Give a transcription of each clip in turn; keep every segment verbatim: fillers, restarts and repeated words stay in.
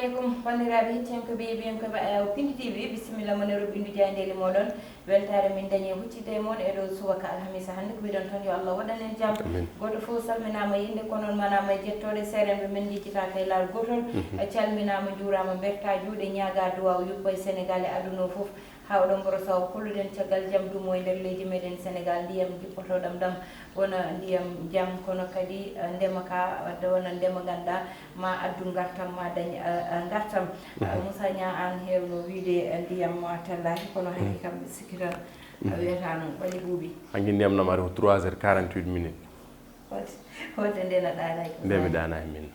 Aleykum, banndiraaɓe hettiyankoɓe, yeeɓiyankoɓe, eh, Pindi T V, bisimilla mon e roɓɓindu jaayndeeli mooɗon. Weltaare min dañi e huccitde e mon e ɗo subaka alhamisa hannde. Ko wiɗon tan, yo Allah waɗan en jam. Amin. Gooto fof salminaama e innde, ko noon manaama e jettooɗe. Seerenɓe men njejjitaaka e laawol gootol. Mhm. Eh, calminaama, njuuraama, mbertaa juuɗe, ñaagaa duwaaw yuppa e Senegaal e aduna o fof. Haa oɗon mboro sawo kolluɗen caggal jam duumo e nder leydi meɗen Senegaal, ndiyam jippotooɗam ɗam wona ndiyam jam, kono kadi, eh, ndema ka, wadde wona ndema ngannduɗaa ma addu ngartam, ma dañ, eh, eh, ngartam. Mhm. Eh, Moussa Niang, aan heewno wiide, eh, ndiyam ma tellaki, kono hanki kam mi sikki tan a wiyata noon, ɓali ɓuuɓi. Hanki ndiyam nam ari ko trois heures quarante-huit minutes. Wonde, wonde nde na ɗaanay ko nde mi ɗaanay min.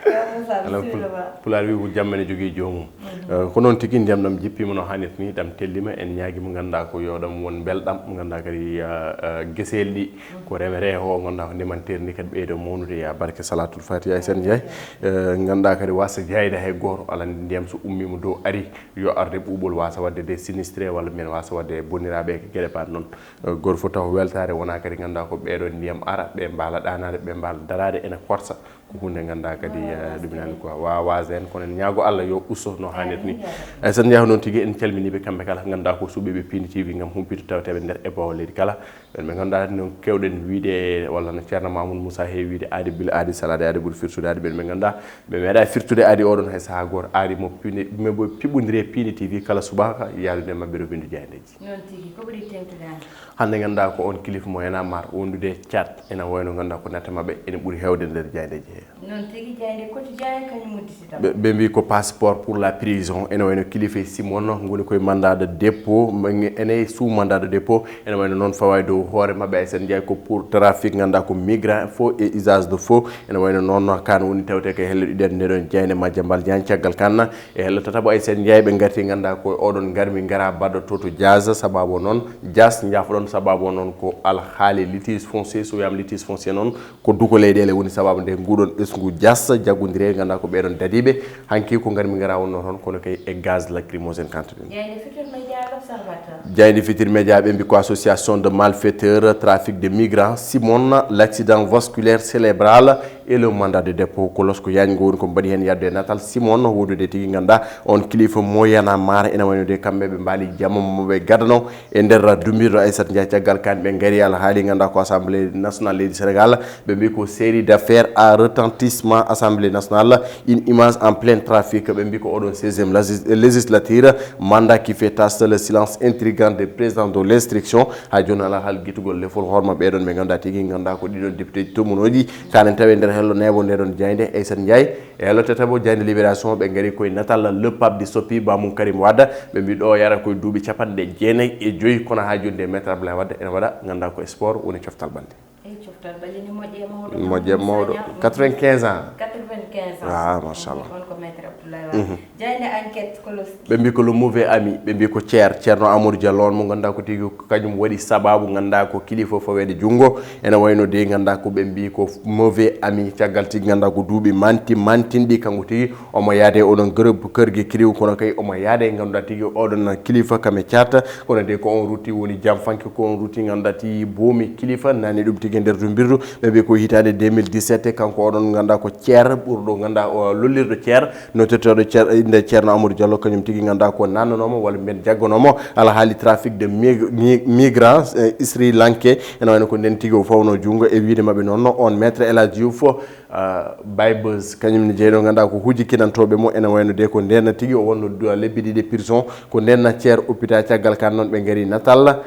Yo Moussa, bisimilla ma. Pulaar wi ko jamma ne jogii joomum. Mhm. Eh, ko noon tigi, ndiyam ɗam jippiima no haanirta ni, ɗam tellima, en ñaagii mo ngannduɗaa ko yo ɗam won mbelɗam, mo ngannduɗaa kadi, eh, eh, geseeli ɗi, mhm, ko remete ko, ngannduɗaa ko ndemanteeri ndi kadi ɓeydo mawnude ya barke Salatul Fatiha e Sen Njaay. Eh, ngannduɗaa kadi wasa jayde hay gooto, alaa ndiyam so ummiima dow ari, yo arde ɓuuɓol wasa waɗde des sinistrés walla mbiyen wasa waɗde bonniraaɓe e geɗe baaɗe noon. Eh, gooto fof taw weltaare wona kadi ngannduɗaa ko ɓeeɗo ndiyam ara, ɓe mbaala ɗaanaade, ɓe mbaala daraade ene korsa. Ko huunde ngannduɗaa kadi, eh, ɗum nani ko wawaas en, kono en ñaago Allah yo usto no haanirta ni. Amin, ya Rabbi. Eh, sen njaha noon tigi, en calminiiɓe kamɓe kala ngannduɗaa ko suɓiiɓe Pindi T V ngam humpito tawteeɓe nder e bawle leydi kala. Ɓen ɓe ngannduɗaa no kewɗen wiide walla no Ceerno Mamoudou Moussa heewi wiide aadi bila aadi salaade aadi ɓuri firtude aadi, ɓen ɓe ngannduɗaa ɓe meeɗa firtude aadi oɗon hay sahaa gooto, aadi mo pini, mo ɓe piɓɓondiri e Pindi T V kala subaka yaadude maɓɓe roɓɓindu jaayndeeji. Noon tigi, ko ɓuri teeŋtude hannde? Hannde ngannduɗaa ko on kilifa mo Y'en a marre wondude Tchad, ene wayno ngannduɗaa ko natta maɓɓe ene ɓuri heewde nder jaayndeeji he. Noon tigi, jaaynde quotidien kañum udditi ɗam. Ɓe, ɓe mbi ko passeport pour la prison, ene wayno kilifa e Simon ngoni koye mandat de dépôt, ene sous mandat de dépôt, ene wayno noon fawa e dow hoore maɓɓe, ay sen njaay ko pour trafic, ngannduɗaa ko migrant, faux et usage de faux, ene wayno noon kan woni tawte ko helle ɗiɗen nde ɗon jaaynde Madiambal Diagne. Caggal kan e hello tataɓo, ay sen njaay ɓe ngarti, ngannduɗaa ko oɗon ngarmi ngara baɗɗo to to Dias, sababu o noon Dias, njaafoɗon, sababu o noon ko alhaali litige foncier, so wiyama litige foncier noon ko duko leyɗeele woni sababu nde nguɗon ɓesngu Dias, jaggondire, ngannduɗaa ko ɓeɗon dadiɓe, hanki ko ngarmi ngara wonno toon, kono kay e gaz lacrymogène kantuɗen. Jaaynde Futurs Médias, L'Observateur. Jaaynde Futurs Médias ɓe mbi ko association de malfaiteurs, trafic de migrants, Simon, l'accident vasculaire cérébral, et le mandat de dépôt, ko losko yaajngo woni ko mbaɗi heen yadde e natal Simon, wodude tigi ngannduɗaa on kilifa mo Y'en a marre, ene wayno de kamɓe ɓe mbaali jama mo ɓe gadano e nder dumbirɗo Aissata Ndiaye. Caggal kan ɓe ngari alhaali ngannduɗaa ko Assemblée nationale leydi Sénégal, ɓe mbi ko série d'affaires à retentissement Assemblée nationale, une image en plein trafic, ɓe mbi ko oɗon seizième légis-, législature, mandat qui fait tache le silence intrigant des présidents de l'instruction. Haa jooni alaa hal gitugol lefol hoorma ɓeɗon ɓe ngannduɗaa tigi ngannduɗaa ko ɗiɗon député ji tomunoji, kanen tawi e nder hello neeɓo ndeɗon jaaynde Aissata Ndiaye. E hello tataɓo jaaynde Libération ɓe ngari koye natal le pape di soppi bamum Karim Wade, ɓe mbi ɗo yara koye duuɓi capanɗe jeenayi e joyi, kono haa jooni de maître Abdoulaye Wade ene waɗa ngannduɗaa ko sport woni coftal ɓalli. Eyi, coftal ɓalli ni moƴƴe mawɗo. Moƴƴe mawɗo. Quatre-vingt-quinze ans. Quatre-vingt-quinze ans. Ah, machallah. On ko maître Abdoulaye Wade. Mhm. Jaaynde Enquête ko lo- Ɓe mbi ko le mauvais ami, ɓe mbi ko Ceer, Ceerno Amadou Diallo on mo ngannduɗaa ko tigi ko kañum waɗi sababu ngannduɗaa ko kilifa faweede junngo. Ene wayno de ngannduɗaa ko ɓe mbi ko mauvais ami, caggal tigi ngannduɗaa ko duuɓi manti, mantinɗi kanko tigi omo yaade oɗon groupe kerge kiriw, kono kay omo yaade ngannduɗaa tigi oɗon kilifa kame caata, kono de ko on rutti woni jam fanke, ko on rutti ngannduɗaa tigi boomi kilifa, nani ɗum tigi nder dumbirdu, ɓe mbi ko hitaande deux mille dix-sept, kanko oɗon ngannduɗaa ko Ceer ɓurɗo ngannduɗaa o lollirɗo Ceer, nottirteeɗo Ceer, innde Ceerno Amadou Diallo, kañum tigi ngannduɗaa ko nannanoomo walla mbiyen jagganoomo alhaali trafic de mig-, mi-, migrants, eh, Sri Lankais, ene wayno ko nden tigi o fawno junngo e wiide maɓɓe noon, on maître El Hadj Diouf, ah, Baye Buzz, kañum ne jeyɗo ngannduɗaa ko huji kinantooɓe mo, ene wayno de ko nden tigi o wonno du-, lebbi ɗiɗi prison, ko nden Ceer hôpital, caggal kan noon ɓe ngari natal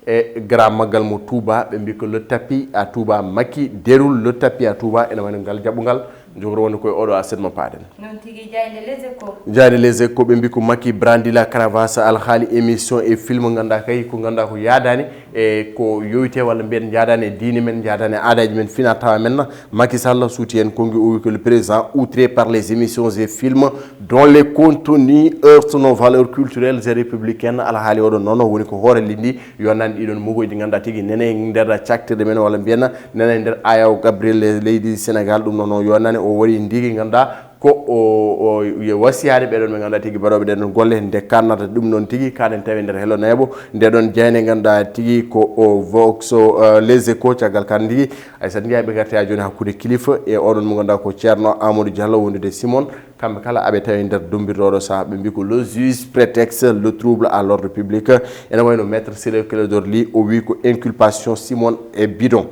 e grand magal mo Touba, ɓe mbi ko le tapis à Touba, Macky déroule le tapis à Touba, ene wayno ngal jaɓɓungal jogoro wonde koye oɗo aset mo paaɗen. Noon tigi, jaaynde Les Échos. Jaaynde Les Échos, ɓe mbi ko Macky brandit la cravache, alhaali émission e film ngannduɗaa kay ko ngannduɗaa ko yaadaani e ko yowite walla mbiyen jaadaani e diine men, jaadaani e aadaaji men, fina tawa men. Macky Sall suuti heen konngi, o wi que le président outré par les émissions et films dont les contenus heurtent nos valeurs culturelles et républicaines. Alhaali oɗon noon woni ko hoore leydi ndi, yo nane ɗiɗon mogoji ɗi ngannduɗaa tigi nene nder caktirɗe men walla mbiyen nene nder ayaw Gabriel leydi Sénégal. Ɗum noon yo nane o waɗi ndigi ngannduɗaa Ko o, o, yo wasiyaade ɓee ɗoon ɓe ngannduɗaa tigi baɗooɓe ɗee ɗoon golle, nde kannata ɗum noon tigi, kanen tawi nder Hello Neeɓo, nde ɗoon jaaynde ngannduɗaa tigi ko o Vox, o, eh, Les Échos, caggal kan tigi, Aysata Ndiaye, ɓe ngarti haa jooni hakkunde kilifa e oɗon mo ngannduɗaa ko Ceerno Amadou Diallo wondude Simon, kamɓe kala aɓe tawi nder dumbirɗo oɗo sahaa, ɓe mbi ko le juge prétexte le trouble à l'ordre public, ene wayno maître Ciré Clédor Ly, o wi ko inculpation Simon et Bidon.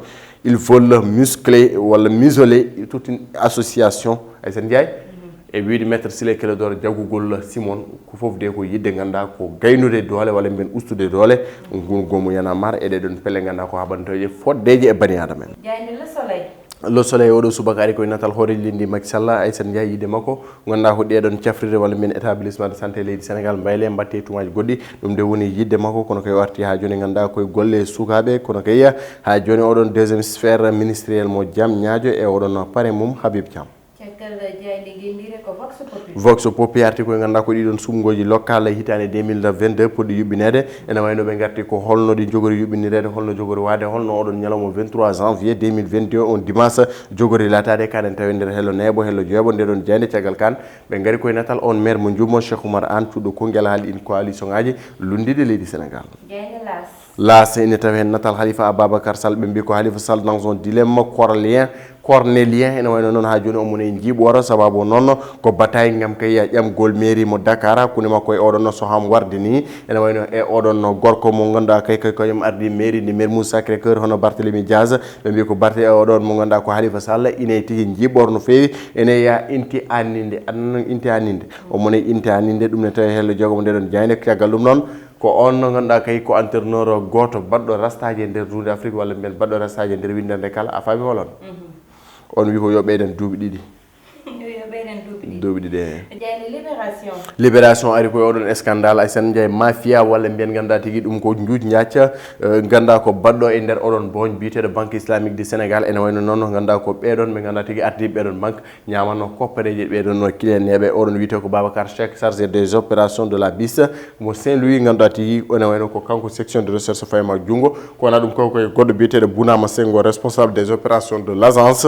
Ils veulent muscler walla museler toute une association. Aysata Ndiaye, e wiide maître Ciré Clédor jaggugol Simon, ko fof de ko yiɗde ngannduɗaa ko gaynude doole walla mbiyen ustude doole ngun goomu Y'en a marre e ɗee ɗoon pelle ngannduɗaa ko haɓantooje foddeeje e bani aadama en. Jaaynde Le Soleil. Le Soleil oɗo subaka ari koye natal hooreejo leydi Macky Sall, Aysata Ndiaye, yiɗde makko ngannduɗaa ko ɗee ɗoon cafrirde walla mbiyen établissement de santé leydi Sénégal mbayle mbatte e tuumaaji goɗɗi. Ɗum de woni yiɗde makko, kono kay o arti haa jooni ngannduɗaa koye golle sukaaɓe, kono kay haa jooni oɗon deuxième sphère ministériel mo Diamniadio e oɗon pare mum Habib Thiam. Caggal jaaynde ngenndiire ko Vox Populi. Vox Populi arti koye ngannduɗaa ko ɗiɗon suɓngooji local hitaande deux mille vingt-deux poɗɗi yuɓɓineede. Ene wayno ɓe ngarti ko holno ɗi njogori yuɓɓinireede, holno jogori waade, holno oɗon ñalawma vingt-trois janvier deux mille vingt-deux on dimanche jogori laataade, kanen tawi nder Hello Neeɓo, Hello Jeeɓo, nde ɗoon jaaynde. Caggal kan ɓe ngari koye natal on maire mo Juumo, Cheikh Oumar Anne, cuɗɗo konngel haalɗi in coalition ŋaaji lunndiiɗi leydi Sénégal. Jaaynde L'As. L'As ene tawi heen natal Khalifa Ababacar Sall, ɓe mbi ko Khalifa Sall dans un dilemme cornélien, cornélien, ene wayno noon haa jooni omo e njiiɓoora, sababu noon ko bataille ngam kay ƴamgol mairie mo Dakar, hakkunde makko e oɗon no Soham Wardini, ene wayno e oɗon no gorko mo ngannduɗaa kay, kay, kay, kañum ardi mairie ndi Mermoz Sacré-Cœur, hono Barthélémy Diaz, ɓe mbi ko Barthé e oɗon mo ngannduɗaa ko Khalifa Sall, ine tigi njiiɓoor no feewi, ene ya inti anninde, an inti anninde, omo ne inti anninde, ɗum ne tawi Hello Jeegomo nde ɗoon jaaynde, caggal ɗum noon, ko on no ngannduɗaa kay ko entraîneur gooto baɗɗo rastaaji e nder duunde Afrique walla mbiyen baɗɗo rastaaji e nder winndere nde kala, a faami holon? On wi ko yo ɓeyden duuɓi ɗiɗi. Yo ɓeyden duuɓi ɗiɗi. Duuɓi ɗiɗi, eh. Jaaynde Libération. Libération ari ko e oɗon scandale, Aysata Ndiaye, mafia walla mbiyen ngannduɗaa tigi ɗum ko njuuj njaac, eh, ngannduɗaa ko baɗɗo e nder oɗon booñ biyeteeɗo Banque Islamique du Sénégal, ene wayno noon ngannduɗaa ko ɓeeɗon ɓe ngannduɗaa tigi ardi ɓeeɗon banque ñaamanno koppareeje ɓeeɗon no clientneeɓe. Oɗon wiyetee ko Babacar Cheikh, chargé des opérations de la bis mo Saint-Louis, ngannduɗaa tigi ene wayno ko kanko section de recherche fayma junngo. Ko wonaa ɗum ko koye goɗɗo biyeteeɗo Bounama Senghor, responsable des opérations de l'agence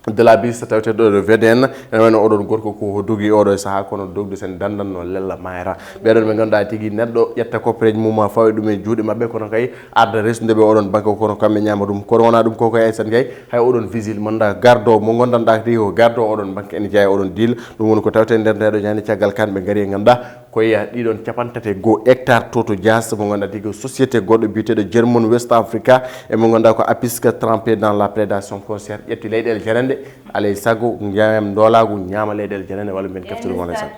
de la bis taweteeɗo ɗo V D N, ene wayno oɗon gorko ko dogi oɗo e sahaa, kono dogde sen dandanno lella mayra. Ɓeeɗon ɓe ngannduɗaa tigi neɗɗo ƴetta koppareeji mum, fawi ɗum e juuɗe maɓɓe, kono kay arda resnude ɓe oɗon banque, kono kamɓe ñaama ɗum. Kono wonaa ɗum ko koye Aysata Ndiaye, hay oɗon vigile mo nda gardo mo ngondanɗaa tigi ko gardo oɗon banque ene jeyaa e oɗon deal. Ɗum woni ko tawte nder ndeɗo ñande, caggal kan ɓe ngari e ngannduɗaa koye ɗiɗon capanɗe tati e goo hectare toto Dias mo ngannduɗaa tigi ko société goɗɗo biyeteeɗo German West Africa e mo ngannduɗaa ko Apiska trempé dans la prédation foncière, ƴetti leyɗeele jananɗe, alay sago ndiyam ndoolaagu ñaama leyɗeele jananɗe walla mbiyen keftere mo alay sago.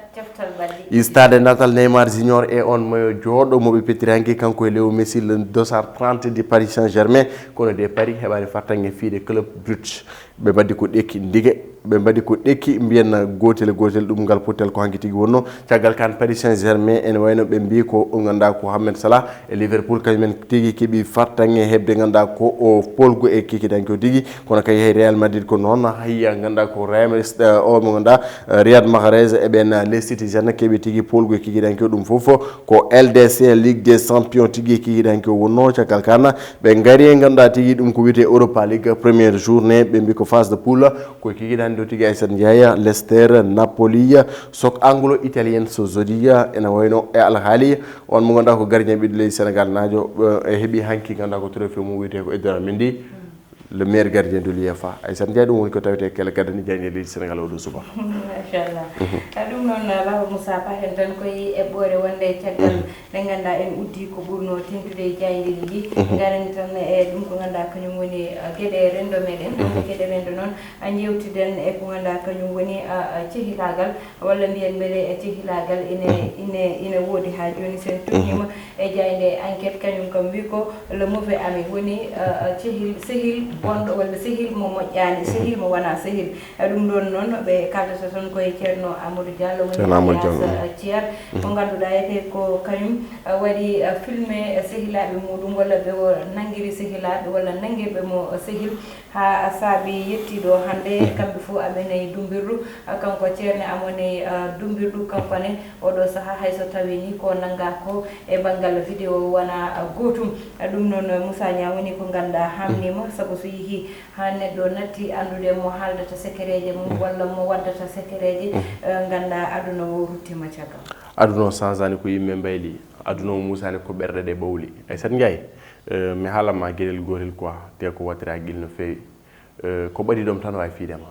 Stade natal Neymar Junior e on mayo jooɗo mo ɓe pettiri hanki kanko e Leo Messi, le dossard trente du Paris Saint-Germain, kono de Paris heɓaani fartaŋŋe fiide Club Brugge. Ɓe mbaɗi ko ɗekki ndige, ɓe mbaɗi ko ɗekki mbiyen gootel e gootel, ɗum ngal pottel ko hanki tigi wonno. Caggal kan Paris Saint-Germain ene wayno ɓe mbi ko o ngannduɗaa ko Mohamed Salah e Liverpool, kañum en tigi keɓi fartaŋŋe heɓde ngannduɗaa ko o polgu e kikiɗanke o tigi. Kono kay hay Real Madrid ko noon, hay ngannduɗaa ko Reims, eh, o mo ngannduɗaa, eh, Riyad Mahrez e ɓen, eh, Les Citizens keɓi tigi polgu e kikiɗanke o, ɗum fof ko L D C, Ligue des Champions tigi e kikiɗanke o wonno. Caggal kan ɓe ngari e ngannduɗaa tigi ɗum ko wiyetee Europa League première journée, ɓe mbi ko phase de poule, ko kikiɗanɗo tigi Aysata Ndiaye, Leicester, Napoli, sok anglo italien so jodi, ene wayno e alhaali on mo ngannduɗaa ko gardien ɓiɗɗo leydi Sénégal naajo, eh, e heɓi hanki ngannduɗaa ko trophée mum wiyetee ko Edouard Mendy, le meilleur gardien de l'UEFA. Aysata Ndiaye, ɗum woni ko tawetee kele gadani jaaynde leydi Sénégal oɗo suba. Machallah. Mhm. Eh, ɗum noon, eh, Baba Moussa, paten tan koye eɓɓoore wonde caggal nde ngannduɗaa en uddi ko ɓurno teŋtude e jaayndeeji ɗi. Mhm. Ngarani tan e ɗum ko ngannduɗaa kañum woni, eh, geɗe renndo meɗen. Mhm. Geɗe renndo noon, a, njeewtiden e ko ngannduɗaa kañum woni, a, a, cehilaagal, walla mbiyen mbele e cehilaagal ine, mhm, ine, ine woodi haa jooni. Sen, mhm, tuugniima e jaaynde Enquête, kañum kam wi ko le mauvais ami, woni, a, a, cehil, sehil bonɗo walla sehil mo moƴƴaani, mhm, sehil mo wonaa sehil. E ɗum ɗoon noon, ɓe kaaldata toon ko e Ceerno Amadou Diallo, woni Ceerno Amadou Diallo, alias, mhm, Thier, mo, mhm, ngannduɗaa etee ko kañum, a, waɗi, a, filmé, a, sehilaaɓe muɗum, walla ɓe o nanngiri sehilaaɓe, walla nanngirɓe mo, a, sehil. Haa saabi yettii ɗo hannde, kamɓe fof aɓe nayi Dummbirɗu. Kanko ceerne am woni, ah, Dummbirɗu, kanko ne oɗo sahaa hay so tawii ni ko nanngaa ko e banngal vidéo wonaa, ah, gootum. Ah, ɗum noon, Moussa Niang woni ko nganndaa haamniima, sabu so yehii haa neɗɗo natti anndude mo haaldata sekereeje mum walla mo waddata sekereeje, eh, nganndaa aduna o ruttiima caggal. Aduna o sansaani ko yimɓe mbayli, aduna o muusaani ko ɓerɗe ɗe ɓawli. Aysata Ndiaye, eh, mi haalan ma geɗel gootel quoi, te ko wattira giɗo no feewi. Eh, ko ɓadiiɗo ma tan waawi fiide ma.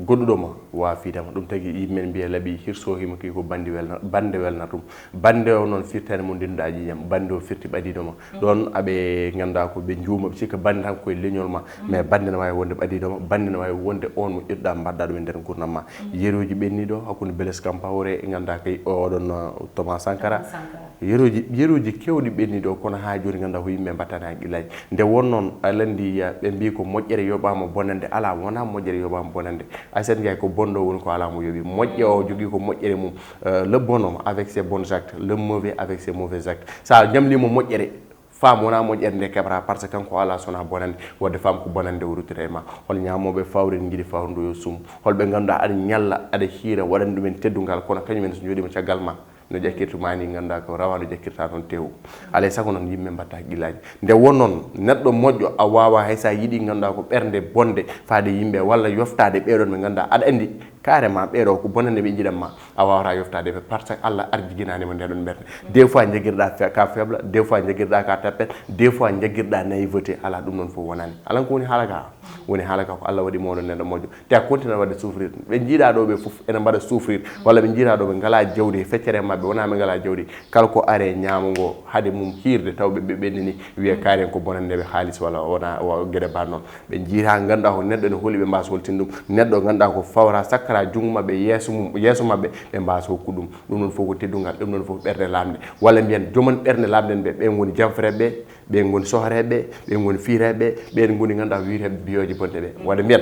Goɗɗuɗo ma waawa fiide ma. Ɗum tagi yimɓe mbiya laɓi, hirso himo ki ko bandi welna, bande welna ɗum. Bande o noon firtaani mo ndinduɗaa ƴiiƴam. Bande o firti ɓadiiɗo ma. Ɗoon aɓe nganndaa ko ɓe njuuma, ɓe cikka bande tan ko e leñol ma. Mais bande no waawi wonde ɓadiiɗo ma, bande no waawi wonde on mo ƴettuɗaa mbaɗɗaa ɗum e nder nguurndam ma. Yeruuji ɓenni ɗo hakkunde Blaise Compaoré, nganndaa kay oɗon, uh, Thomas Sankara. Sankara. Yeruuji, yeruuji keewɗi ɓenni ɗo, kono haa jooni nganndaa ko yimɓe mbaɗtaani haqqillaaji. Nde won noon, aɗa anndi, uh, ɓe mbii ko moƴƴere yoɓaama bonannde. Alaa, wonaa moƴƴere yoɓaama bonannde. Aysata Ndiaye, ko bonɗo woni ko alaa mo yoɓi. Moƴƴo o jogii ko moƴƴere mum. Euh, le bon homme avec ses bons actes, le mauvais avec ses mauvais actes. So a ñamliima moƴƴere, faam wonaa moƴƴere nde keɓataa, par ce que kanko alaa so wonaa bonannde, wadde faam ko bonannde o ruttata e ma. Hol ñaamooɓe fawre ne njiɗi fawre ndu yo sum? Hol ɓe ngannduɗaa aɗa ñalla, aɗa hiira, waɗani ɗumen teddungal, kono kañum en so njooɗiima caggal ma, no ƴakkirta ma ni, ngannduɗaa ko rawaandu ƴakkirta noon tew. Alaa e sago noon yimɓe mbaɗta haqqillaaji. Nde won noon, neɗɗo moƴƴo a waawaa hay so a yiɗi, ngannduɗaa ko ɓernde bonde faade yimɓe walla yoftaade ɓeeɗoon ɓe ngannduɗaa aɗa anndi carrément ɓeeɗo ko bonannde ɓe njiɗan ma, a waawataa yoftaade ɓe, par ce que Allah arjiginaani ma ndee ɗoon ɓernde. Des fois njagirɗaa fe-, ka faible, des fois njagirɗaa ka tappet, des fois njagirɗaa naïveté. Alaa, ɗum noon fof wonaani. Alaa ko woni haala ka? Woni haala ka ko Allah waɗi ma oɗo neɗɗo moƴƴo. Te a continue waɗde souffrir. Ɓe njiiɗaa ɗo ɓe fof ene mbaɗa souffrir. Walla ɓe njiiɗaa ɗo ɓe ngalaa jawdi, e feccere maɓɓe wonaa ɓe ngalaa jawdi. Kala ko are ñaamo ngo, hade mum hiirde, taw ɓe, ɓe ɓenni ni, wiya kaari en ko bonannde ɓe haalis walla wona, wa-, geɗe mbaɗ noon. Ɓe njiiraa, ngannduɗaa ko neɗɗo ene holi, ɓe mbaasa holtinde ɗum. Neɗɗo ngannduɗaa ko fawra, sakkara junngo maɓɓe, yeeso mum, yeeso maɓɓe, ɓe mbaasa hokku ɗum. Ɗum noon fof ko teddungal, ɗum noon fof ɓerɗe laamɗe. Walla mbiyen joom en ɓerɗe laamɗe en ɓe, ɓen ngoni janfareeɓe, ɓen ngoni sohreeɓe, ɓen ngoni fiireeɓe, ɓen ngoni ngannduɗaa wiireeɓe biyooje bonɗe ɓe. Walla mbiyen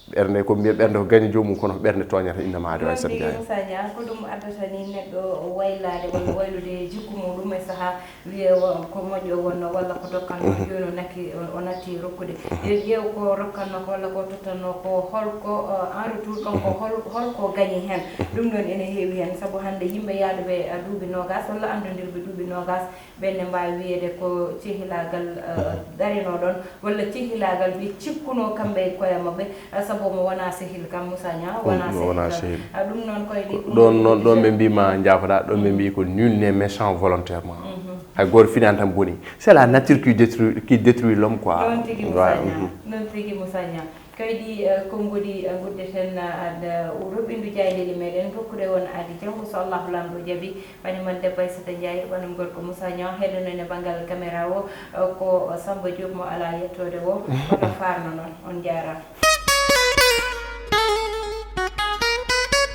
ɓernde ko mbiyen ɓernde ko gañi joomum, kono ko ɓernde tooñata innama ado. Aysata Ndiaye. Moussa Niang, ko ɗum addata ni neɗɗo waylaade walla waylude jikku muɗum e sahaa wiye wo-, ko moƴƴo wonno walla ko dokkal, jooni o nakki, o, o natti rokkude. Yo ƴeew ko rokkanno ko walla ko tottanno ko, holko, uh, en retour kanko, hol, holko gañi heen. Ɗum ɗoon ene heewi heen, sabu hannde yimɓe yahduɓe, uh, duuɓi noogas walla anndondirɓe duuɓi noogas, ɓen ne mbaawi wiyeede ko cehilaagal, uh, darino ɗoon, walla cehilaagal ɓe cikkunoo kamɓe e koye maɓɓe, uh, sabu mo wonaa sehil kam, Moussa Niang, wonaa sehil kam. Sehil. Uh, ɗum noon koye ɗi ɗum ɗoon, ɗoon ɓe mbii ma njaafoɗaa, ɗoon ɓe mbii ko nul n'est méchant volontairement. Hay gooto finaani tan boni. C'est la nature qui détruit, qui détruit l'homme, quoi. Noon tigi, Moussa Niang. Noon tigi, Moussa Niang. Kaydi, eh, konngudi, eh, nguddeten, eh, ad-, eh, roɓɓindu jaayndeeli meɗen, rokkude on aadi janngo, so Allahu Laamɗo jaɓi. Wani man debbo Aysata Ndiaye, wani gorko Moussa Niang, heɗonoon e banngal caméra o, eh, ko Samba Diop mo alaa yettoode o, kono faarno noon. On njaaraama.